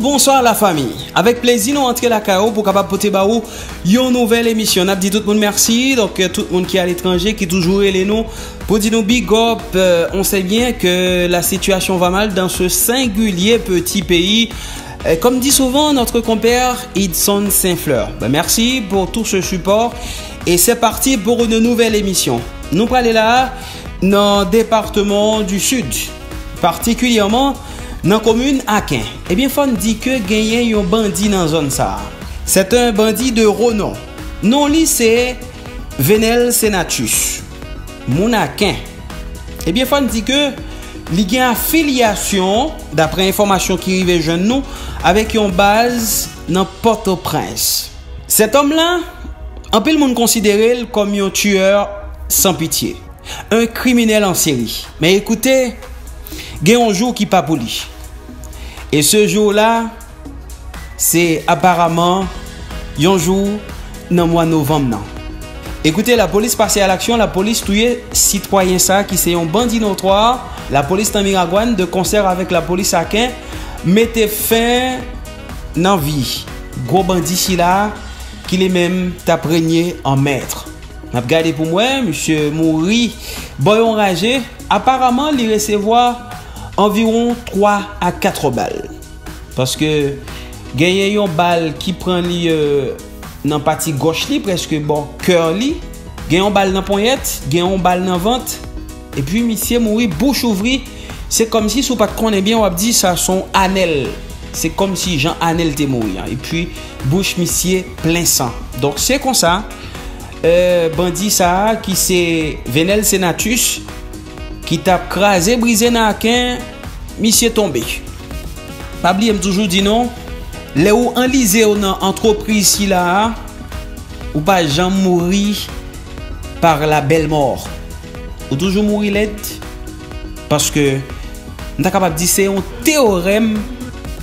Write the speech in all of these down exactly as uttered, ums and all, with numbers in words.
Bonswa lafanmi. Avèk plezi nou antre lakay ou pou kapab pote ba ou yon nouvèl emisyon. N ap di tout moun mèsi. Donk, euh, tout moun ki aletranje, ki toujou rele nou pou di nou big up. Euh, on sait bien que la situation va mal dans ce singulier petit pays. Euh, comme dit souvent notre compère Idson Saint-Fleur. Ben, merci pour tout ce support. Et c'est parti pour une nouvelle émission. Nou prale la nan depatman di Sid, patikilyèman nan komin Aken. Ebyen, fò n di ke genyen yon bandi nan zòn sa a. C'est un bandit de renom. Non li se Venel Senatus, moun Aken. Ebyen, fò n di ke li gen afilyasyon, daprè enfòmasyon ki rive jwenn nou, avèk yon baz nan Pòtoprens. Cet homme-là, anpil moun konsidere l kòm yon tueur sans pitié, un criminel en série. Men ekoute, gen yon jou ki pa pou li. E se jou la, se aparaman yon jou nan mwa novanm nan. Ekoute, lapolis pase a laksyon, lapolis touye sitwayen sa a ki se yon bandi notwa. Lapolis nan Miragwàn, de konsè avèk lapolis Aken, mete fen nan vi gwo bandi sila a ki li menm t ap renye an mèt. N ap gade pou m wè, misye mouri bò yon raje. Aparaman, li resevwa anviwon twa a kat bal. Paske genyen yon bal ki pran li, euh, nan pati gòch li, prèske bò kè li. Gen yon bal nan ponyèt, gen yon bal nan vant. Epi misye mouri bouch ouvri. Se kòmsi, si w pa t konnen byen, w ap di sa se yon anèl. Se kòmsi jan anèl te mouri an. Epi bouch misye plen san. Donk, se konsa, euh, bandi sa a, ki se Venel Senatus, ki t ap kraze brize nan Aken, misye tonbe. Pa bliye m toujou di nou, lè ou anlize w nan antrepriz sila a, ou pa janm mouri par la belle mort. Ou toujou mouri lèd, paske m ta kapab di se yon teyorèm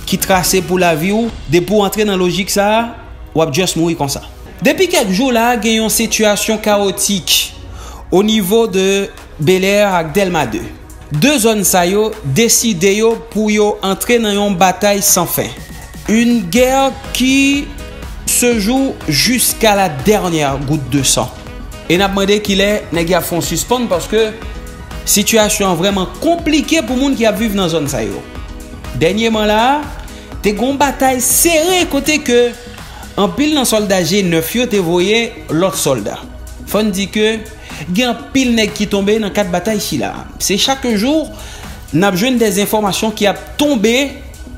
ki trase pou lavi w. Depi w antre nan lojik sa a, w ap just mouri konsa. Depi kèk jou la, gen yon sitiyasyon kawotik o nivo de Bèlè ak Dèlma de. De zòn sa yo deside yo pou yo antre nan yon batay san fen. Une guerre qui se joue jusqu'à la dernière goutte de sang. E n ap mande kilè nèg y ap fè yon sispann, paske sitiyasyon an vrèman konplike pou moun ki ap viv nan zòn sa yo. Dènyèman la a, te gen yon batay sere kote ke anpil nan sòlda G nèf yo te voye lòt sòlda. Fò n di ke gen anpil nèg ki tonbe nan kad batay sila. Se chak jou n ap jwenn de enfòmasyon ki ap tonbe.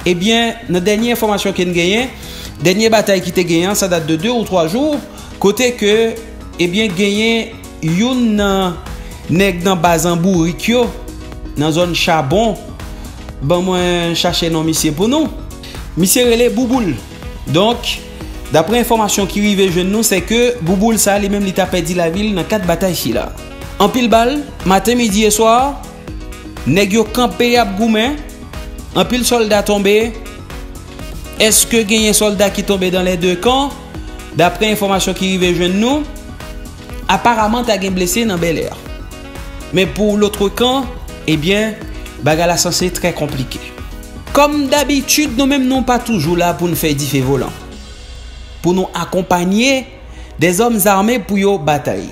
Ebyen, nan dènye enfòmasyon ke n genyen, dènye batay ki te genyen an, sa dat de de ou twa jou, kote ke, ebyen, genyen youn nan nèg nan baz an bourik yo, nan zòn Chabon, ban mwen chache non misye pou nou. Misye rele Bouboul. Donk, daprè enfòmasyon ki rive jwenn nou, se ke Bouboul sa, li menm, li ta pèdi lavi l nan kad batay sila. Anpil bal, maten, midi e swa, nèg yo kanpe, y ap goumen, anpil sòlda tonbe. Èske genyen sòlda ki tonbe dans les deux camps? Daprè enfòmasyon ki rive jwenn nou, aparaman ta gen blese nan Bèlè. Men pou lòt kan, ebyen, bagay la sanse trè konplike. Kòm dabitid, nou menm nou pa toujou la pou n fè dife volan. Pou nou akonpanye dèzòm zame pou yo batay.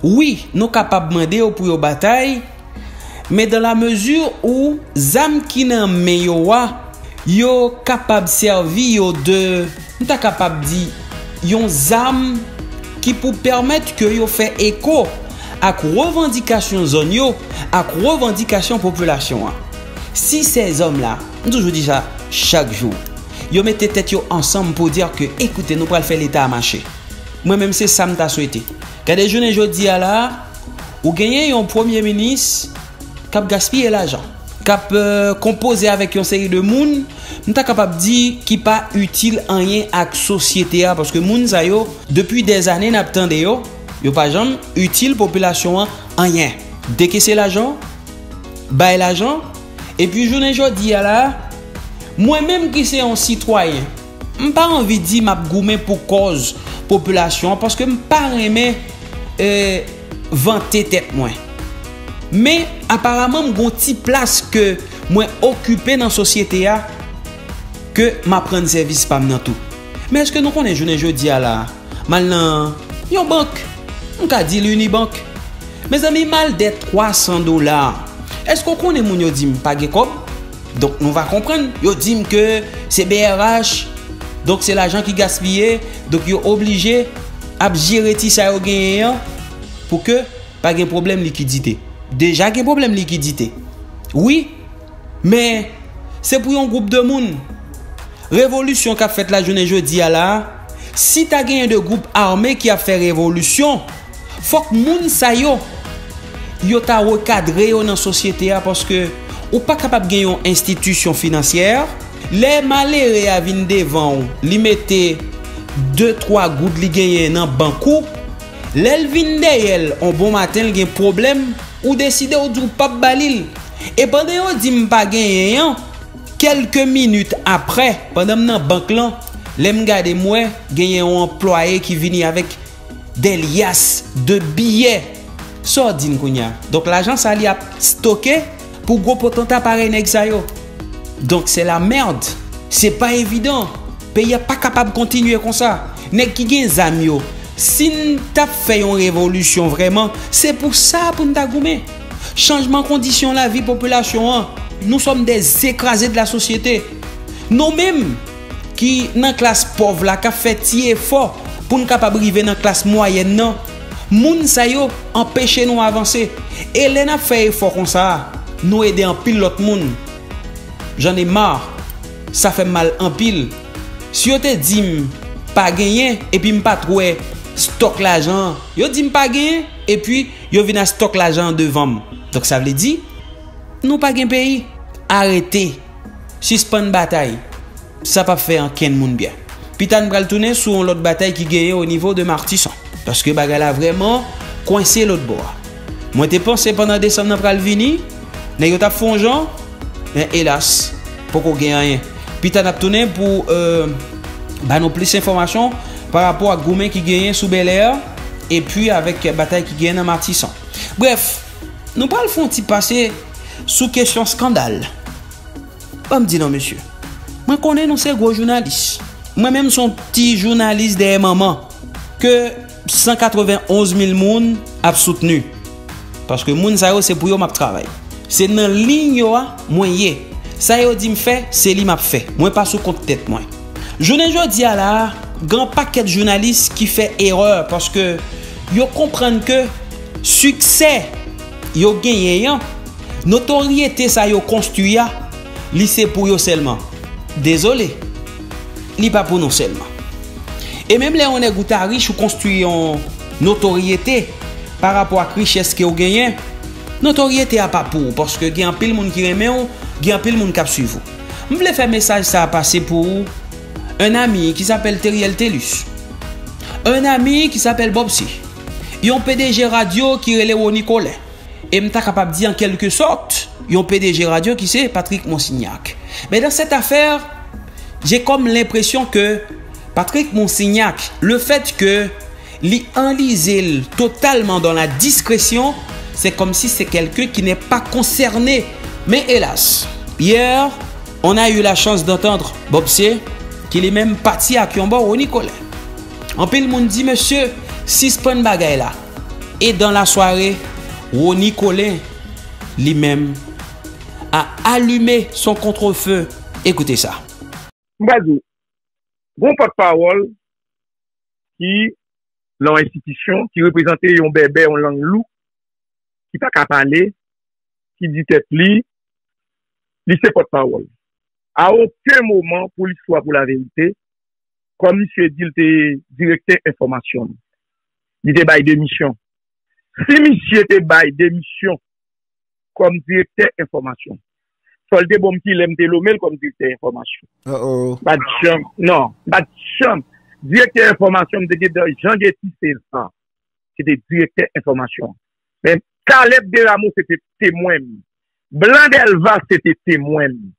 Wi, nou kapab mande yo pou yo batay, men dans la mesure où zam ki nan men yo a, yo kapab sèvi yo de, m ta kapab di, yon zam ki pou pèmèt ke yo fè eko ak revandikasyon zòn yo, ak revandikasyon popilasyon an. Si sèzòm la, m toujou di sa chak jou, yo mete tèt yo ansanm pou di ke, ekoute, nou pral fè Leta a mache. Mwen menm, se sa m ta swete. Gade jounen jodi a la, ou genyen yon premye minis k ap gaspiye lajan, k ap, euh, konpoze avèk yon seri de moun, m ta kapab di ki pa itil anyen ak sosyete a, paske moun sa yo, depi dèzane n ap tande yo, yo pa janm itil popilasyon an anyen. Dekese lajan, bay lajan, epi jounen jodi a la, mwen menm ki se yon sitwayen, m pa anvi di m ap goumen pou kòz popilasyon an, paske m pa renmen, eh, vante tèt mwen. Men, aparaman, m gon ti plas ke mwen okipe nan sosyete a, ke m ap rann sèvis pa m nan tou. Men èske nou konnen jounen jodi a la, m al nan yon bank, m ka di l Unibank. Mezanmi, m al dèyè twa san dola. Èske w konnen moun yo di m pa gen kòb? Donk nou va konprann, yo di m ke se B R H, donk se lajan ki gaspiye, donk yo oblije ap jere ti sa yo genyen an pou ke pa gen pwoblèm likidite. Deja gen pwoblèm likidite. Wi, men se pou yon gwoup de moun. Revolisyon k ap fèt la jounen jodi a la, si ta genyen de gwoup ame ki ap fè revolisyon, fòk moun sa yo, yo ta rekadre yo nan sosyete a, paske ou pa kapab gen yon enstitisyon finansyè, lè malere a vin devan w, li mete de twa goud li genyen nan bank ou, lè l vin dèyè l, on bon maten l gen pwoblèm, ou deside ou di w p ap ba li l. E pandan yo di m pa genyen an, kèlke minit aprè, pandan m nan bank lan, lè m gade m wè, genyen yon anplwaye ki vini avèk de lyas de biyè. Sa w di n kounye a? Donk lajan sa li ap stoke pou gwo potanta parèy nèg sa yo. Donk se la merde. Se pa evidan. Peyi a pa kapab kontinye konsa. Nèg ki gen zam yo, si n t ap fè yon revolisyon vrèman, se pou sa pou n ta goumen. Chanjman kondisyon lavi popilasyon an. Nous sommes des écrasés de la société. Nou menm ki nan klas pòv la, k ap fè ti efò pou n kapab rive nan klas mwayèn nan, moun sa yo anpeche nou avanse. E lè n ap fè efò konsa a, nou ede anpil lòt moun. J'en ai marre. Sa fè m mal anpil. Si yo te di m pa genyen, epi m pa t wè stòk lajan an, yo di m pa genyen, epi yo vin ak stòk lajan an devan m. Donk sa vle di, nou pa gen peyi. Arete. Sispann batay. Sa p ap fè ankenn moun byen. Pita n pral tounen sou yon lòt batay ki genyen o nivo de Matisan. Paske bagay la vrèman kwense lòt bò a. Mwen te panse pandan desanm nan pral vini, nèg yo t ap fè yon jan, men elas, poko gen anyen. Pita n ap tounen pou, euh, ba nou plis enfòmasyon pa rapò ak goumen ki genyen sou Bèlè, epi avèk batay ki genyen nan Matisan. Brèf, nou pral fè yon ti pase sou kesyon eskandal. Ban m di non, mesye. Mwen konnen nou se gwo jounalis. Mwen menm se yon ti jounalis dèyè manman ke san katrevenn onz mil moun ap soutni. Paske moun sa yo se pou yo m ap travay. Se nan liy yo a mwen ye. Sa yo di m fè, se li m ap fè. Mwen pa sou kont tèt mwen. Jounen jodi a la, gen yon pakèt jounalis ki fè erè paske yo konprann ke siksè yo genyen an, notoryete sa yo konstwi a, li se pou yo sèlman. Dezole, li pa pou nou sèlman. E menm lè yon nèg ou ta rich, ou konstwi yon notoryete pa rapò ak richès ke w genyen, notoryete a pa pou ou, paske gen anpil moun ki renmen w, gen anpil moun k ap swiv ou. M vle fè mesaj sa a pase pou un ami qui s'appelle Theriel Thelus, un ami qui s'appelle Bob C, yon P D G radyo ki rele Rony Colin, e m ta kapab di an kèlke sòt, yon P D G radyo ki se Patrick Monsignac. Men dans cette affaire, j'ai comme l'impression que Patrick Monsignac, le fait que li anlize l totalman dans la discrétion, c'est comme si c'est quelqu'un qui n'est pas concerné. Mais hélas, hier, on a eu la chance d'entendre Bob C, ki li menm pati ak yon bò Rony Colin. Anpil moun di, mesye, sispann bagay la. E dans la soirée, Rony Colin, li menm, a allumé son contre-feu. Écoutez ça. M pral di w, gon pòtpawòl ki nan yon enstitisyon, ki reprezante yon bèbè, yon lang lou, ki pa ka pale, ki di tèt li, li se pòtpawòl. A okenn moman pou listwa, pou laverite, kòm misye di, l te direktè enfòmasyon. Li te bay demisyon. Si misye te bay demisyon kòm direktè enfòmasyon, fò l te bon m kilè m te nome l kòm direktè enfòmasyon. Uh-oh. M pa t janm, non, m pa t janm. Direktè enfòmasyon, m te gen Jean Guetty César, ki te direktè enfòmasyon. Men Caleb Desrameaux, se te temwen m. Blanc Delva, se te temwen m.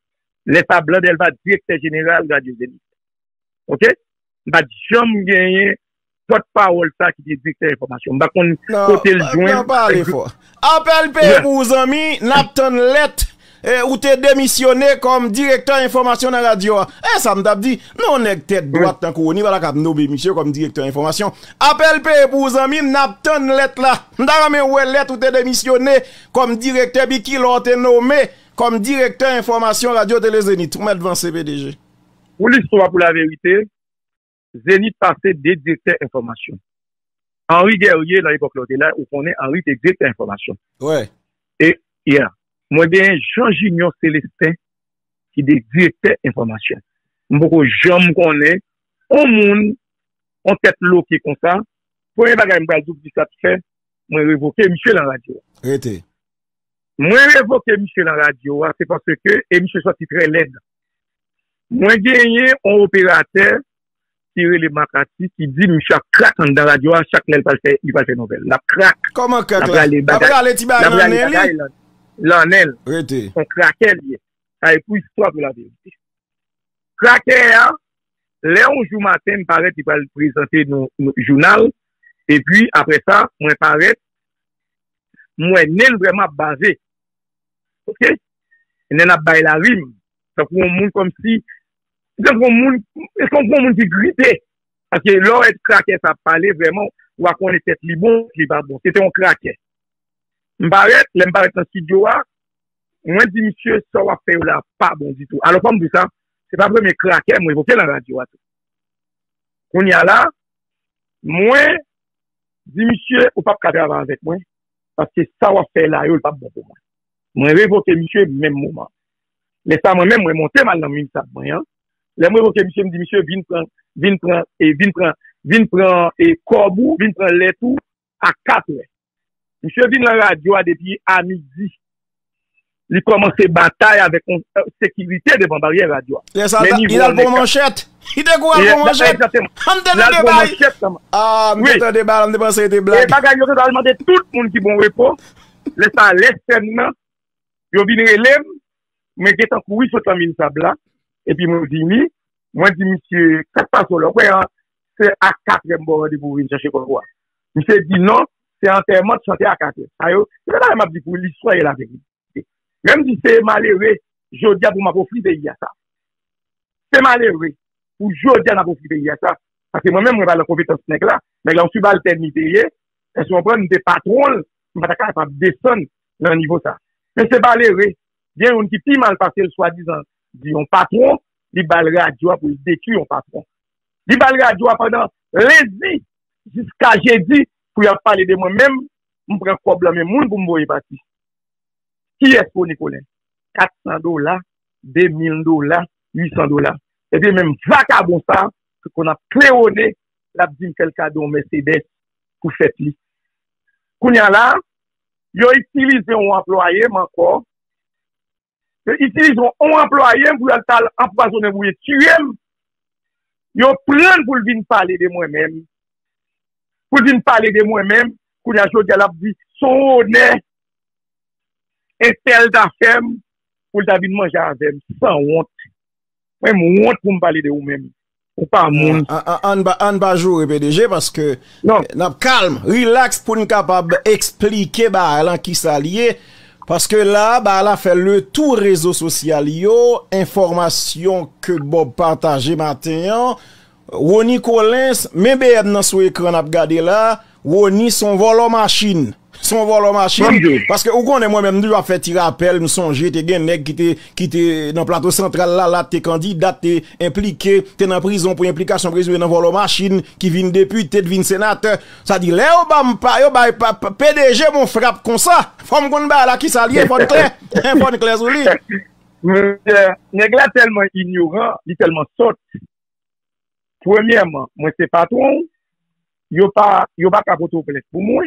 Lè sa, Blanc Delva, direktè jeneral Radyo Zenith. Oke? M pa t janm genyen pòtpawòl sa ki te direktè enfòmasyon. M pa konn kote l jwenn. Nan pale fò. Apèl peye pou ou zanmi, n ap tann lèt e, ou te demisyone kòm direktè enfòmasyon nan radyo a. E sa m t ap di, non, yon nèg tèt dwat tankou Rony pa ta kab nome misye kòm direktè enfòmasyon. Apèl peye pou ou, zanmi m, n ap tann lèt la. M ta renmen wè lèt ou te demisyone kòm direktè, epi kilè w te nome kòm direktè enfòmasyon Radyo Tele Zenith. Ou mèt vanse, P D G. Pou listwa, pou laverite, Zenith pase de direktè enfòmasyon. Henri Guerrier, nan epòk la w te la, ou konnen Henri te direktè enfòmasyon. Wè. E, yeah. Mwen genyen Jean Junior Célestin ki te direktè enfòmasyon. M poko janm konnen yon moun, yon tèt loke konsa. Premye bagay m pral di w ki sa t fè, mwen revoke misye nan radyo a. Rete. Mwen revoke misye nan radyo a, se paske, e misye sòti trè lèd. Mwen genyen yon operatè ki rele Makati, ki di misye ap krak anndan radyo a chak lè l pral fè, li pral fè nouvèl. L ap krak. Kòman krak la? L ap rale ti bagay nan nen li? L ap rale bagay nan nen l. Rete. Yon krakè li ye. Sa e pou istwa, pou laverite. Krakè a, lè yon jou maten, m parèt, li pral prezante nou, nou jounal. Epi, apre sa, mwen parèt, m wè nen l vrèman ap bave. Oke? Nen l ap bay larim. Tankou yon moun kòmsi, tankou yon moun, tankou yon moun ki gripe. Paske lè w wè krakè sa ap pale, vrèman, w a konnen tèt li bon, li pa bon. Se te yon krakè. M parèt, lè m parèt nan estidyo a, mwen di misye, sa w ap fè yo la pa bon ditou. Alò, fò m di w sa, se pa premye krakè m revoke nan radyo a tou. Kounye a la, mwen di misye, ou p ap ka travay avèk mwen, paske sa w ap fè la yo, l p ap bon pou mwen. Mwen revoke misye menm moman. Lè sa, mwen menm, mwen monte m al nan MINSAB mwen an. Lè m revoke misye, m di misye, vin pran, vin pran, e vin pran, vin pran, e kòb ou, vin pran lèt ou a katrè. Misye vin nan radyo a depi a midi. Li kòmanse batay avèk yon, e, sekirite devan baryè radyo a. Lè sa, li al pran manchèt. Li te kouri al pran manchèt. Egzakteman. An m te tande bay. Ah, m te tande bay la, m te panse se te blag. E bagay yo te al mande tout moun ki bon repo. Lè sa, lè sèn nan, yo vin rele m, mwen gentan kouri sot nan MINSAB la, epi mwen vini, mwen di misye, sa k pase w la, w kwè an, se a katrè m ba w randevou pou vin chache kòb ou a. Misye di non, se antèman t chante a katrè. Sa yo, se bagay m ap di pou listwa e laverite. Menm si se malere, jodi a pou m ap ofri peyi a sa. Se malere pou jodi a n ap ofri peyi a sa. Paske mwen menm, mwen pa nan konpetans nèg la. Nèg la, yon sibaltèn li te ye. Èske w konprann? M te patwon l, m pa ta kapab desann nan nivo sa. Men se malere, gen youn ki pi mal pase l, swadizan, di yon patwon, li ba l radyo a pou l detwi yon patwon. Li ba l radyo a pandan lendi jiska jedi pou y ap pale de mwen menm, m pran kòb lan men moun pou m voye pati. Kiyès Rony Colin? Kat san dola, de mil dola, uit san dola. Epi menm vakabon sa, se konn ap klewone, l ap di m fè l kado yon Mercedes pou fèt li. Kounye a la, yo itilize yon anplwaye m ankò. Yo itilize yon, yon anplwaye m pou y al t al anpwazonnen m oubyen tiye m. Yo pran l pou l vin pale de mwen menm. Pou l vin pale de mwen menm. Kounye a jodi a l ap di, se yon onè entèl ta fè m pou l ta vin manje avè m. Sanwont. Mwen, m wont pou m pale de ou menm. Ou pa moun. An, an, an, ann pa, ann pa joure P D G paske n ap kalm, rilaks pou n kapab eksplike bagay lan kisa l ye. Paske la, bagay la fè letou rezo sosyal yo, enfòmasyon ke Bob pataje maten an, Rony Colin, men B M nan sou ekran n ap gade la, Rony se yon vòlò machin. Se yon vòlò machin. Paske ou konnen mwen menm, m toujou ap fè ti rapèl, m sonje te gen nèg ki te, ki te nan Plato Santral la, la te kandida, te enplike, te nan prizon pou enplikasyon prezime nan vòlò machin, ki vin depite, te vin senatè. Sa di, lè yo ban m pa, yo bay pa, pa, P D G m yon frap konsa. Fò m konn bagay la, kisa l ye, fò n klè. Fò n klè sou li. Monchè, nèg la tèlman inyoran, li tèlman sòt. Premyèman, mwen se patwon w, yo pa, yo pa ka pote w plent pou mwen.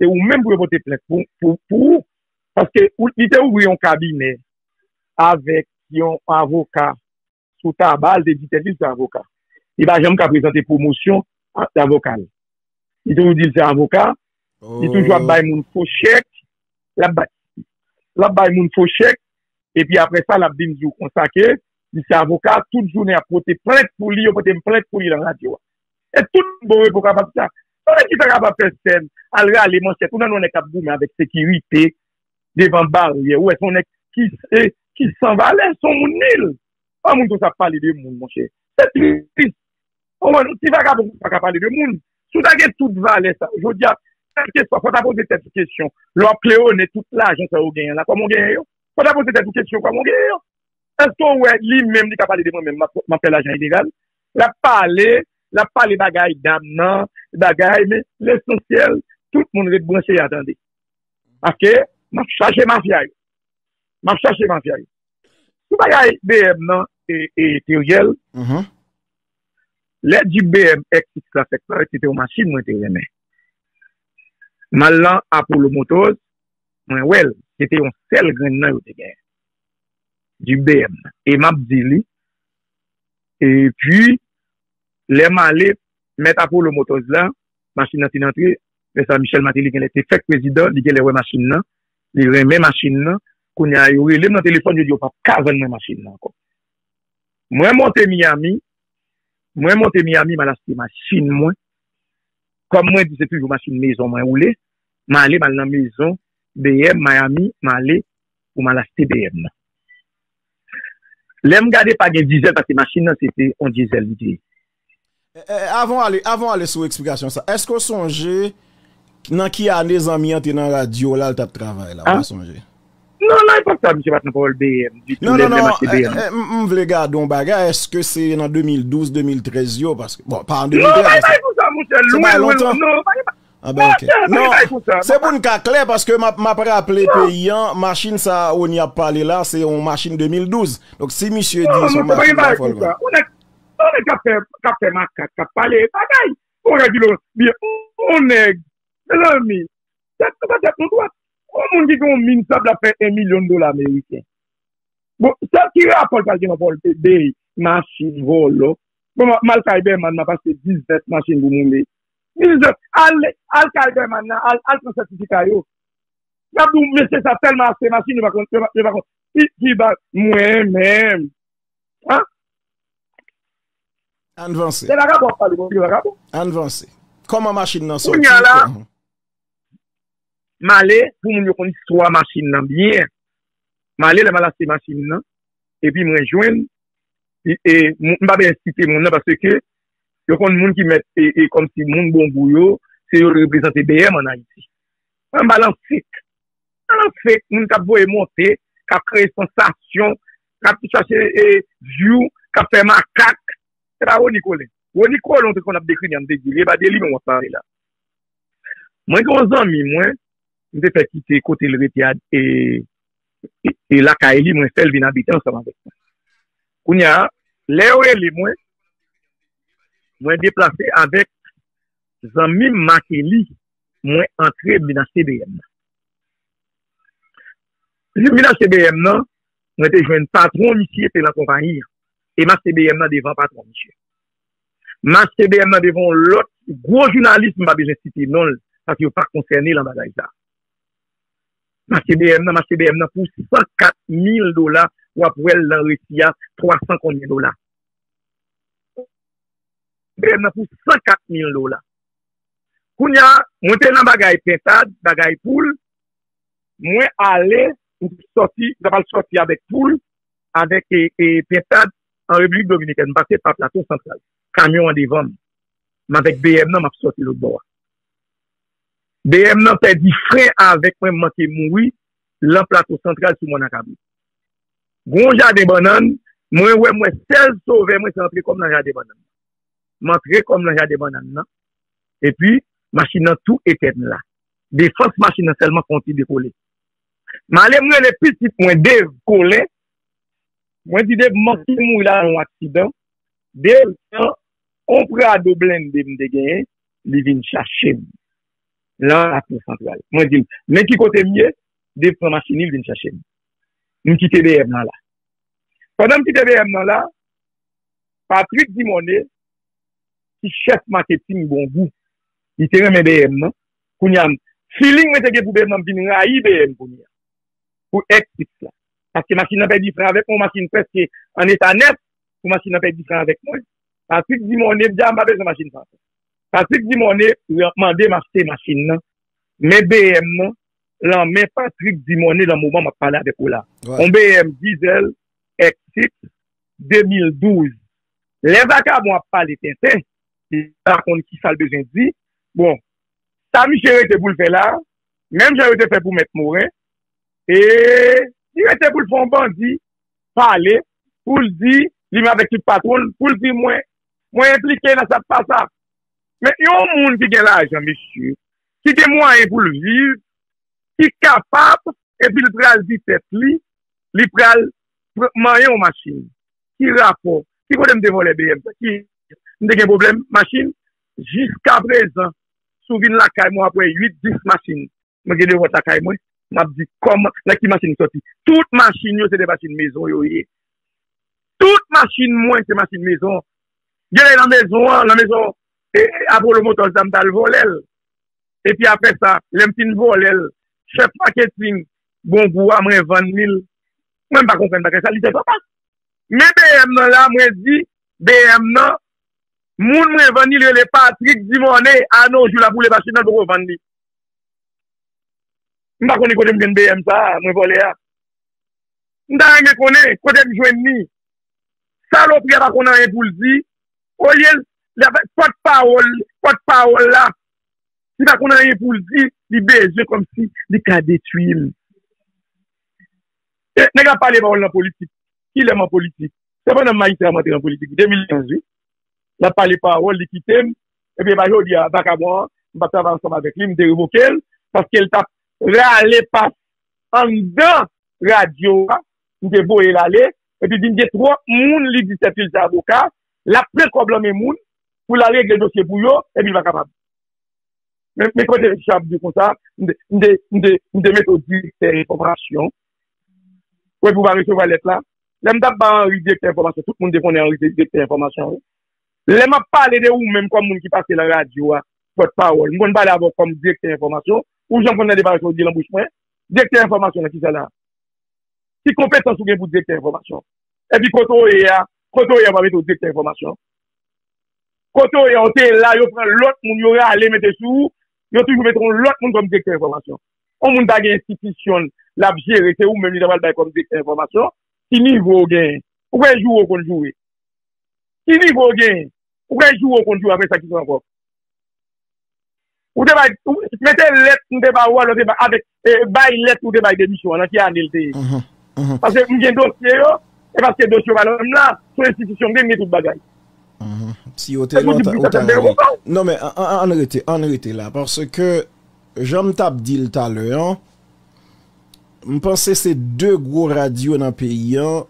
Se ou menm pou yo pote plent pou, pou, pou ou. Paske ou, li te ouvri yon kabinè avèk yon avoka sou taba, li te di tèt li se avoka. Li pa janm ka prezante pwomosyon a, avoka l. Li toujou di l se avoka, li toujou ap bay moun fo chèk, l ap bay, l ap bay moun fo chèk, epi apre sa, l ap vin di w konsa ke li se avoka, tout jounen ap pote plent pou li, yo pote plent pou li nan radyo a. E tout bon repo kapab sa. Yon nèg ki ta kapab fè sèn, al rale manchèt, ou nan yon nèg k ap goumen avèk sekirite, devan baryè, ou wè se yon nèg, ki, e, ki san valè, se yon moun nil. An moun konsa ap pale de moun, monchè. Se tris. Ou konprann? Yon ti vagabon pa ka pale de moun. Si w ta gen tout valè sa, jodi a, kèlkeswa, fò w ta poze tèt ou kesyon. Lè w ap klewonnen tout lajan sa yo genyen la, kòman w genyen yo? Fò w ta poze tèt ou kesyon, kòman w genyen yo? Èske w wè li menm li ka pale de mwen menm, m ap, m ap fè lajan ilegal? L ap pale, l ap pale bagay dam nan, bagay, men lesansyèl, tout moun ret branche a tande. Paske m ap chache mafya yo. M ap chache mafya yo. Sou bagay B M nan, e, e, Teriel, lè Jeep B M X X la fèk parèt, se te yon machin mwen te renmen. M al nan Apollo Motors, mwen wè l, se te yon sèl grenn nan yo te genyen. Jeep B M nan. E m ap di li, epi, lè m ale, mèt Apollo Motors la, machin nan te antre, lè sa Michel Martelly genlè te fèk prezidan, li genlè wè machin nan, li renmen machin nan, kounye a yo rele m nan telefòn, yo di yo p ap ka vann mwen machin nan ankò. Mwen monte Miami, mwen monte Miami, m al achte machin mwen. Kòm mwen di, se toujou machin mezon mwen woule. M ale, m al nan mezon B M Miami, m ale pou m al achte B M nan. Lè m gade pa gen dizèl, paske machin nan se te yon dizèl li te ye. Eh, eh, avan w ale, avan w ale sou eksplikasyon sa, èske w sonje nan ki ane zanmi an te nan radyo la, l t ap travay la? Ou pa sonje? Non, nan epòk sa, misye pa t nan pawòl B M ditou. Non, non, non. M vle gade yon bagay. Èske se nan de mil douz, de mil trèz yo? Paske, bon, pa an de mil trèz. Non, pa bay pou sa, monchè. Lwen, lwen, lwen. Non, pa bay. Ah ben, ok. Non, se pou n ka klè, paske m ap, m ap raple peyi an, machin sa Rony ap pale la, se yon machin de mil douz. Donk, si misye di se yon machin la, fò l. Yon nèg, yon nèg k ap fè, k ap fè makak, k ap pale bagay. Yon nèg, yon nèg, mezanmi, tèt nou pa tèt nou dwat. Yon moun ki gen yon min sab la fè en milyon dola ameriken. Bon, sa ki rapò l pral gen nan vòlè, machin, vòlò? Bon, m al kay Bèman, m ap achte diznèf machin pou m woule. Diznèf, al, al kay Bèman nan, al, al pran sètifika yo. Y ap di w, mesye sa tèlman achte machin, yo pa konn, yo pa, yo pa konn. Ki, ki ba, mwen menm. An? Ann vanse. Se vagabon ap pale, bon, vagabon. Ann vanse. Kòman machin nan sòti? Kounye a la, m ale pou moun yo konn istwa machin nan byen. M ale lè m al achte machin nan, epi mwen jwenn, e, e, m pa bezwen site moun nan paske yo konn moun ki mèt, e, e, kòmsi moun bon gou yo, se yo ki reprezante B M ann Ayiti. Mwen m pa nan fake. Nan fake, moun k ap voye monte, k ap kreye sansasyon, k ap chache, e, view, k ap fè makak. Se pa Rony Colin. Rony Colin, ou te konn ap dekri li, an m te di li, e pa de li menm w ap pale la. Mwen gen yon zanmi mwen, m te fè kite kote l rete a, e, e, e lakay li, mwen fè l vin abite ansanm avèk mwen. Kounye a, lè yo rele mwen, mwen deplase avèk zanmi m Martelly, mwen antre, m vin achte B M nan. Lè m vin achte B M nan, mwen te jwenn patwon misye te nan konpayi an. E m achte B M nan devan patwon misye. M achte B M nan devan yon lòt gwo jounalis, m pa bezwen site non l, paske yo pa konsène nan bagay sa. M achte B M nan, m achte B M nan pou san kat mil dola, w ap wè l nan resi a, twa san konbyen dola. B M nan pou san kat mil dola. Kounye a, mwen te nan bagay pentad, bagay poul, mwen ale, m sòti, m t ap al sòti avèk poul, avèk, e, e, pentad an Repiblik Dominikèn, m pase pa Plato Santral. Kamyon an devan m. M avèk B M nan, m ap sòti lòt bò a. B M nan pèdi fren avèk mwen, m manke mouri, lan Plato Santral sou Mòn Akabrit. Gon jaden bannann, mwen wè, mwen sèl sovè mwen se antre kò m nan jaden bannann nan. M antre kò m nan jaden bannann nan, epi machin nan tou etèn la. Defans machin nan sèlman fè yon ti dekole. M ale m rele pitit mwen Dave Colin, mwen di Dave m manke mouri la nan yon aksidan. Dave pran yon Prado blende m te genyen, li vin chache m. Lan Lakou Santral. Mwen di l, men ki kote m ye, Dave pran machin li, l vin chache m. M kite B M nan la. Pandan m kite B M nan la, Patrick Dumornay, ki chèf maketing Bon Gou, li te renmen B M nan. Kounye a, feeling mwen te gen pou B M nan, m vin rayi B M kounye a. Pou X X la. Paske machin nan pèdi fren avèk mwen, yon machin prèske an eta nèf, pou machin nan pèdi fren avèk mwen. Patrick Dumornay, m di a m pa bezwen machin sa ankò. Patrick Dumornay mande m achte machin nan, men B M nan, lan men Patrick Dumornay lan moman m ap pale avèk ou la. Yon B M Diesel X six de mil douz. Lè vakabon ap pale tenten, li pa konn kisa l bezwen di. Bon, sa misye rete pou l fè la, menm jan yo te fè pou Mèt Moren, e li rete pou l fè yon bandi pale, pou l di, li menm avèk tout patwon l, pou l di mwen, mwen enplike nan sa k pa sa. Men yon moun ki gen lajan, mesye, ki gen mwayen pou l viv, ki kapab, epi l pral di tèt li, li pral pr- manyen yon machin. Ki rapò? Ki kote m te vòlè B M sa? Ki, m te gen pwoblèm machin? Jiskaprezan, si w vin lakay mwen, w ap wè uit, dis machin. Mwen gen de vòt lakay mwen, m ap di kòman, nan ki machin m sòti. Tout machin yo, se de machin mezon yo ye. Tout machin mwen, se machin mezon. Gen lè nan mezon an, nan mezon e, e, Apollo Motors la, m t al vòlè l. Epi apre sa, lè m fin vòlè l, chèf maketing Bongou a, mwen vann li l. Mwen, m pa konprann bagay sa, li fè papa. Men B M nan la, mwen di, B M nan, moun mwen vann li, li rele Patrick Dumornay, a nos jours la, pou l e machin nan, l poko vann li. M pa konnen kote m jwenn B M sa a, mwen vòlè a. M ta renmen konnen kote m jwenn li. Salopri a pa konn anyen pou l di. Olye l, l ap pòtpawòl, pòtpawòl la, li pa konn anyen pou l di, li bezwen kòmsi li ka detwi m. E, nèg ap pale pawòl nan politik. Kilè m an politik? Se pandan m majistra m antre an politik, de mil kenz, wi. L ap pale pawòl, li kite m. Epi e pa jodi a, vakabon an, m p ap travay ansanm avèk li, m te revoke l, paske l t ap rale pas anndan radyo a, m te voye l ale, epi vin gen twòp moun, li di sèkil sa avoka, l ap pran kòb lan men moun, pou l al regle dosye pou yo, epi l pa kapab. Men, men kote misye ap di konsa, m te, m te, m te, m te mete w direktè enfòmasyon. Ou wè pou w pa resevwa lèt la. Lè m t ap ba Henry direktè enfòmasyon, tout moun te konnen Henry se direktè enfòmasyon, wi. Lè m ap pale de ou menm kòm moun ki pase nan radyo a, pòtpawòl, m konn pale avè w kòm direktè enfòmasyon, ou janm konn tande pawòl sa w di lan bouch mwen? Direktè enfòmasyon nan kisa la? Ki konpetans ou gen pou direktè enfòmasyon? Epi kote w ye a, kote w ye a, w pa mete w direktè enfòmasyon. Kote w ye a, w te la, yo pran lòt moun, yo rale mete sou ou, yo toujou mete yon lòt moun kòm direktè enfòmasyon. Yon moun ta gen enstitisyon l ap jere, se ou menm li ta pral bay kòm direktè enfòmasyon, ki nivo w genyen? Ou kwè joure w konn joure? Ki nivo w genyen? Ou kwè joure w konn joure apre sa ki sa ankò? Ou te bay, ou, mete lèt m te ba ou a, lè w te bay, avèk, e, bay lèt ou te bay demisyon an, nan ki ane l te ye? Paske m gen dosye yo, e paske dosye yo pa nan men m la, sou enstitisyon m gen, m gen tout bagay. Si yo te la, ou ta, ou ta rele. Non, men, an, an, ann rete, ann rete la, paske, jan m t ap di l talè an, m panse se de gwo radyo nan peyi an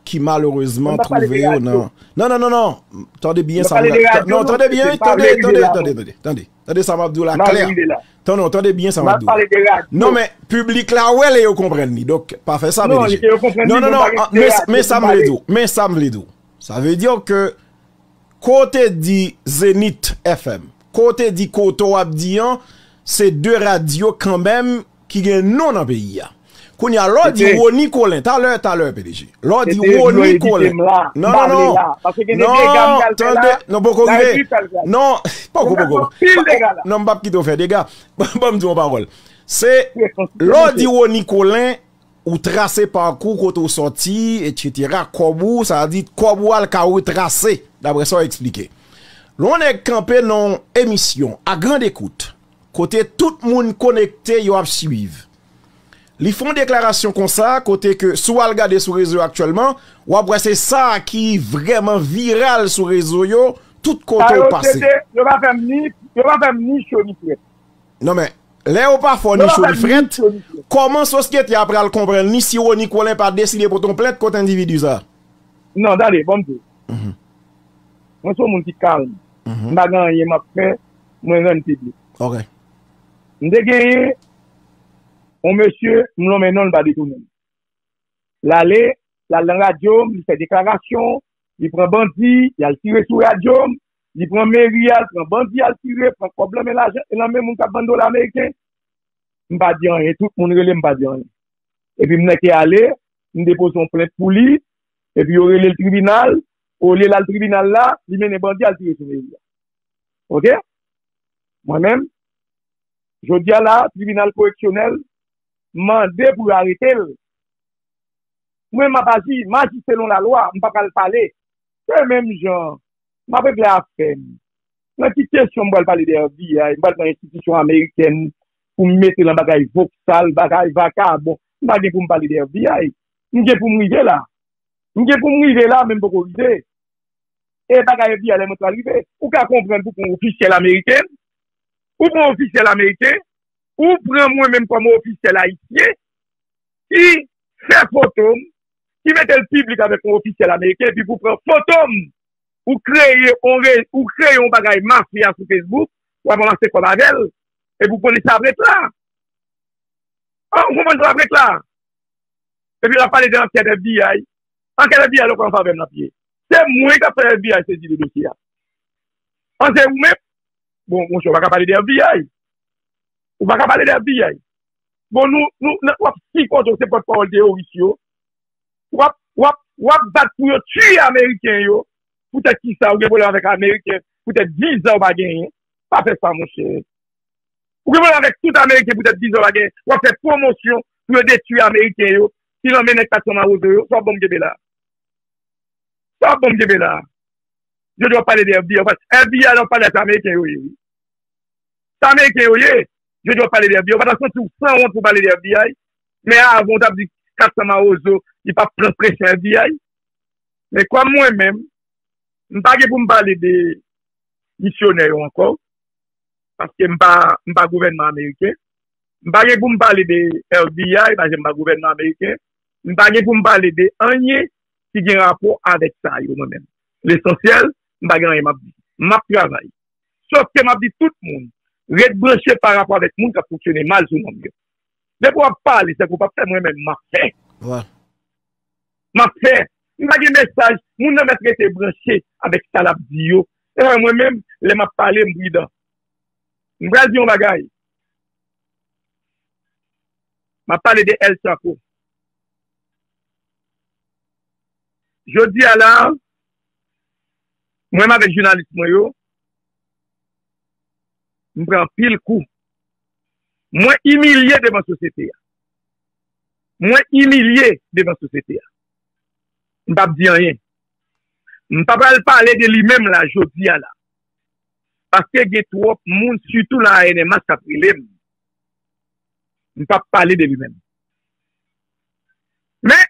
ki malerezman twouve yo nan. Non, non, non, non. Tande byen sa m pral. Non, tande byen, tande, tande, tande, tande, tande. Tande sa m ap di w la klè. Tande, non, tande byen sa m ap di w la. Non, men piblik la wè lè yo konprann li. Donk, pa fè sa, P D G. Non, non, non, men, men sa m vle di w. Men sa m vle di w. Sa vle di ke kote di Zenith F M, kote di kote w ap di an, se de radyo kanmenm ki gen non nan peyi a. Kounye a, lè w di Rony Colin, talè, talè, P D G. Lè w di Rony Colin. Non, non, non. Non, tande, non, poko rive. Non, poko, poko. Non, m p ap kite w fè dega. Ban m di w yon pawòl. Se, lè w di Rony Colin, ou trase pakou kote w sòti, etsetera, kòb ou, sa vle di kòb ou a l ka retrase, daprè sa w eksplike. Lè yon nèg kanpe nan yon emisyon, A Grande Écoute, kote tout moun konekte, yo ap swiv. Li fè yon deklarasyon konsa, kote ke si w al gade sou rezo yo aktyèlman, w ap wè se sa ki vrèman viral sou rezo yo, tout kote w pase. Sa yo se de, yo pa fè m ni, yo pa fè m ni cho ni frèt. Non, men, lè yo pa fè w ni cho ni frèt, kòman sosyete a pral konprann li si Rony Colin pa deside pote yon plent kont endividi sa a? Non, tande, bon, m di w. Mwen se yon moun ki kalm. M pa gen anyen m ap fè, mwen rann piblik. M te genyen yon mesye, m lonmen non l, pa detounen l. L ale, l al nan radyo m, li fè deklarasyon, li pran bandi, y al tire sou radyo m, li pran meri a, l pran bandi, al tire, pran kòb lan men lajan, lan men moun k ap vann dola ameriken. M pa di anyen, tout moun rele m, m pa di anyen. Epi m nèke ale, m depoze yon plent pou li, epi yo rele l tribinal, olye l al tribinal la, li mennen bandi al tire sou meri a. Oke? Mwen menm, jodi a la, tribinal koreksyonèl, mande pou yo arete l. Mwen, m ap aji, m aji selon lalwa, m pa pral pale. Se menm jan, m ap regle afè m. Nan ki kesyon m pral pale de F B I, m pral pran enstitisyon amerikèn pou m mete nan bagay voksal, bagay vakabon. M pa gen pou m pale de F B I. M gen pou m rive la. M gen pou m rive la, men m poko rive. E bagay F B I lè mwen pral rive. Ou ka konprann pou pran ofisyèl ameriken, ou pran ofisyèl ameriken, ou pran mwen menm kòm ofisyèl ayisyen ki fè foto m, ki mete l piblik avèk yon ofisyèl ameriken, epi pou pran foto m, ou kreye yon re- ou kreye yon bagay mafya sou Facebook, w ap ranmase kòb avè l, epi w konnen sa ap ret la. Ah, ou konprann sa ap ret la? Epi l ap pale de ankèt F B I. Ankèt F B I lòk an favè m l ap ye. Se mwen k ap fè F B I sezi de dosye a. An se ou menm? Bon, monchè, ou pa ka pale de F B I. Ou pa ka pale de F B I. Bon, nou, nou, w ap sipòte se pòtpawòl teworis yo. W ap, w ap, w ap bat pou yo tiye Ameriken yo. Poutèt ki sa, ou gen pwoblèm avèk Ameriken. Poutèt viza ou pa genyen. Pa fè sa, monchè. Ou gen pwoblèm avèk tout Ameriken poutèt viza ou pa genyen. W ap fè pwomosyon pou yo detwi Ameriken yo. Si l anmennen kat sanm a wozo yo, sa w ap ban m kenbe la. Sa w ap ban m kenbe la. Jodi w ap pale de F B I, w ap pale, F B I la w ap pale a se Ameriken yo ye, wi. Se Ameriken yo ye. Jodi w ap pale de F B I, ou pa ta santi w sanwont pou pale de F B I. Men avan w t ap di kat sanm a wozo, li p ap pran presyon F B I. Men kòm mwen menm, m pa gen pou m pale de misyonè yo ankò, paske m pa, m pa gouvènman ameriken. M pa gen pou m pale de F B I, paske m pa gouvènman ameriken. M pa gen pou m pale de anyen ki gen rapò avèk sa yo, mwen menm. Lesansyèl, m pa gen anyen m ap di. M ap travay. Sòf ke m ap di tout moun, ret branche pa rapò avèk moun k ap fonksyone mal sou nonm yo. Depi w ap pale, se ke w p ap fè, mwen menm, m ap fè. M ap fè. M pa gen mesaj, moun nan mèt rete branche avèk sa l ap di yo. E mwen menm, lè m ap pale, m pridan. M pral di yon bagay. M ap pale de El Chapo. Jodi a la, mwen menm avèk jounalis mwen yo, m pran anpil kou. Mwen imilye devan sosyete a. Mwen imilye devan sosyete a. M p ap di anyen. M pa pral pale de li menm la, jodi a la. Paske gen twòp moun, sitou nan A N M H, k ap rele m. M p ap pale de li menm. Men,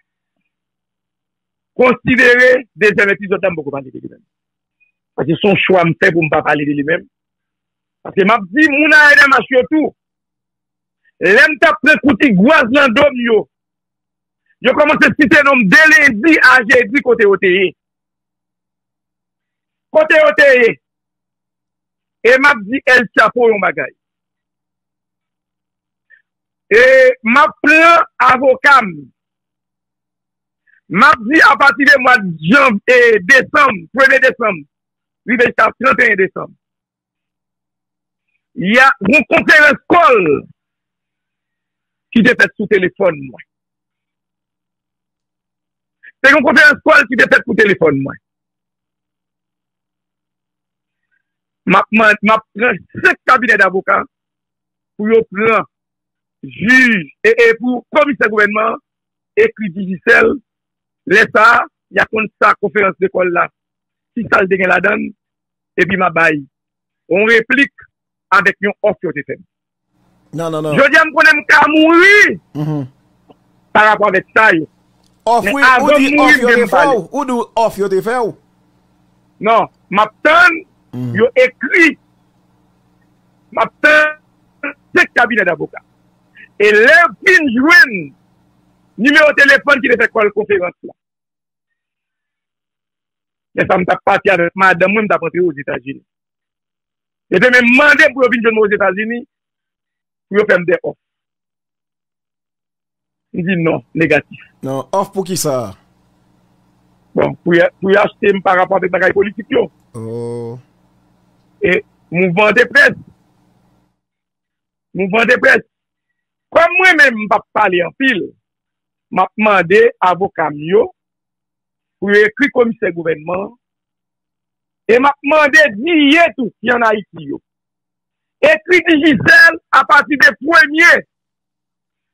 konsidere dezyèm epizòd la, m poko pale de li menm. Paske se yon chwa m fè pou m pa pale de li menm. Paske m ap di moun A N M H yo tou, lè m t ap pran kou tigwaz nan do m yo, yo kòmanse site non m de lendi a jedi kote yo te ye. Kote yo te ye? E m ap di El Chapo yon bagay. E m ap pran avoka m. M ap di apati de mwa jan, e, desanm, premye desanm, rive jiska trannteyen desanm. Y a yon konferans kòl ki te fèt sou telefòn mwen. Se yon konferans kòl ki te fèt pou telefòn mwen. M ap man- m ap pran senk kabinè davoka pou yo pran jij e, e pou komisè gouvènman an ekri Digicel. Lè sa a, y a konn sa konferans de kòl la, ki sa l te gen ladan l, epi m a bay yon replik avèk yon òf yo te fè m. Non, non, non. Jodi a, m konnen m ka mouri pa rapò avèk sa yo. Òf, men wi, ou avan di m mouri, òf m yo te fè w. Ou di òf yo te fè w. Non, m ap tann yo ekri. M ap tann senk kabinè davoka. E lè yo fin jwenn nimewo telefòn ki te fè kòl konferans la, lè sa a, m t ap pati avèk madanm mwen, m t ap antre Ozetazini. Yo te menm mande m pou yo vin jwenn mwen Ozetazini, pou yo fè m de òf. M di non, negatif. Non, òf pou ki sa? Bon, pou y, pou y achte m pa rapò avèk bagay politik yo. Oh. E mouvman de près. Mouvman de près. Kòm mwen menm, m p ap pale anpil, m ap mande avoka m yo pou yo ekri komisè gouvènman an, e m ap mande D A tou ki ann Ayiti yo, ekri Digicel apati de premye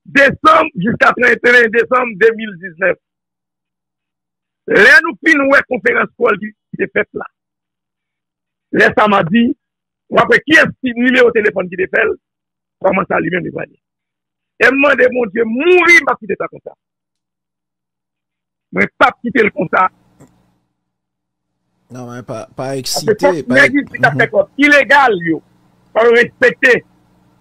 desanm jiska trannteyen desanm de mil diznèf. Lè nou fin wè konferans Paul ki te fèt la, lè sa m a di, w ap wè kiyès ki nimewo telefòn ki te fè l, kòman sa li menm li pral ye. E m mande Bondye mouri, m p ap kite sa konsa. Mwen p ap kite l konsa. Non, men pa, pa eksite. Paske fòk nèg isi k ap fè kòb ilegal yo, fò yo respekte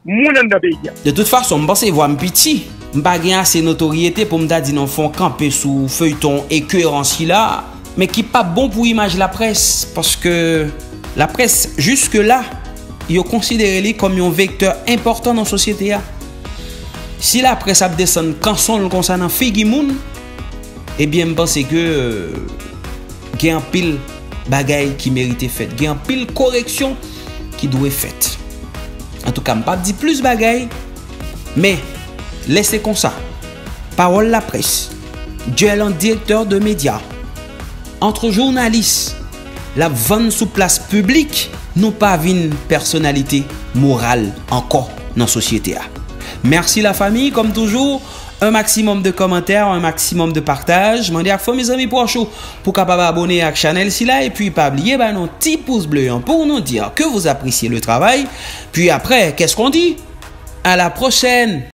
moun anndan peyi a. De tout fason, m panse vwa m piti. M pa gen ase notoryete pou m ta di non fon kanpe sou feyton ekeran sila, men ki p ap bon pou imaj laprès, paske laprès, jiske la, yo konsidere li kòm yon vektè enpòtan nan sosyete a. Si laprès ap desann kanson l konsa nan figi moun, ebyen m panse ke gen anpil bagay ki merite fèt, gen anpil koreksyon ki dwe fèt. Antouka, m p ap di plis bagay, men lè se konsa, pawòl laprès, Djelan direktè de medya, ant jounalis, l ap vann sou plas piblik, nou pa vin pèsonalite moral ankò nan sosyete a. Mèsi lafanmi, kòm toujou, un maximum de commentaires, un maximum de partage. Mande ak fanmi, zanmi, pwòch ou pou kapab abone ak chanèl sila, epi pa bliye ba nou ti pous ble an pou nou dir ke vous appréciez le travail. Puis après, qu'est-ce qu'on dit? À la prochaine.